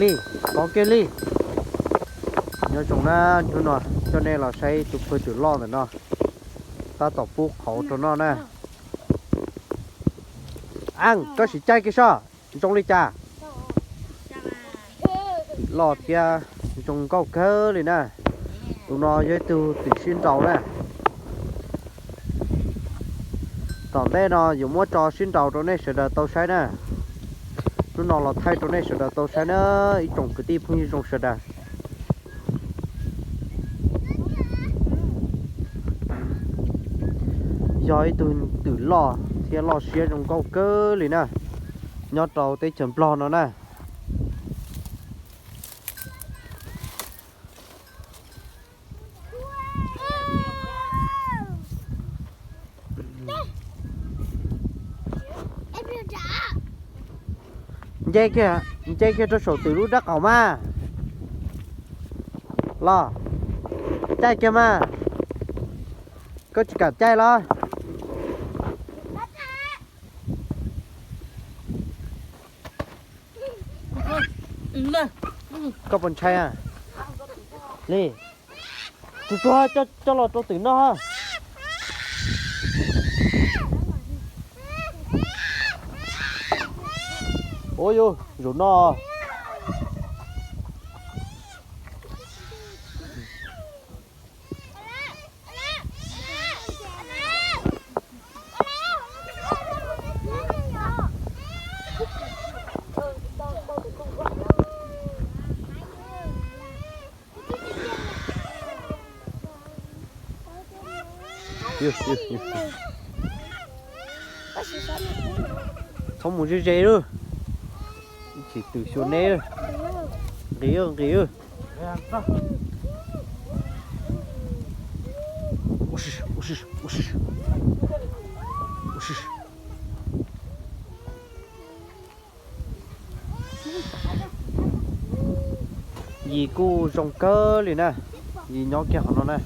Li, qhov kiag li. Nyob zoo na, hnub no coj nej los saib tus pawg twm loj ntawm no, tab tom pub qhauv rau noj na. Aj, koj sim caij kiag soj, zoo li cas? Twm loj thiab zoo nkauj kawg li na. Tus no yog ib tug twm sib nraus na. Tom ntej no yuav muab tso sib nraus rau nej sawv daws tau saib na. Hnub no los thaij rau nej sawv daws tau saib na, ib tsoom kwv tij phooj ywg zoo sawv daws. Yog ib tug twm loj thiab loj siab zoo nkauj kawg li na, nyob rau teb chaws Nplog no na. Nce kiag, nce kiag rau saum twm lub rab qaum mas. Los, caij kiag mas. Koj tsis kam caij los? Koj puas ntshai a? Li, tus tuag coj los rau twm noj. Ua yus, zaum no. Txhob mus ze ze lawm. Ib chim twm xyuas neb. Nqis, nqis. Yim kuj zoo kawg li na, yim nyob kiag qhov no na.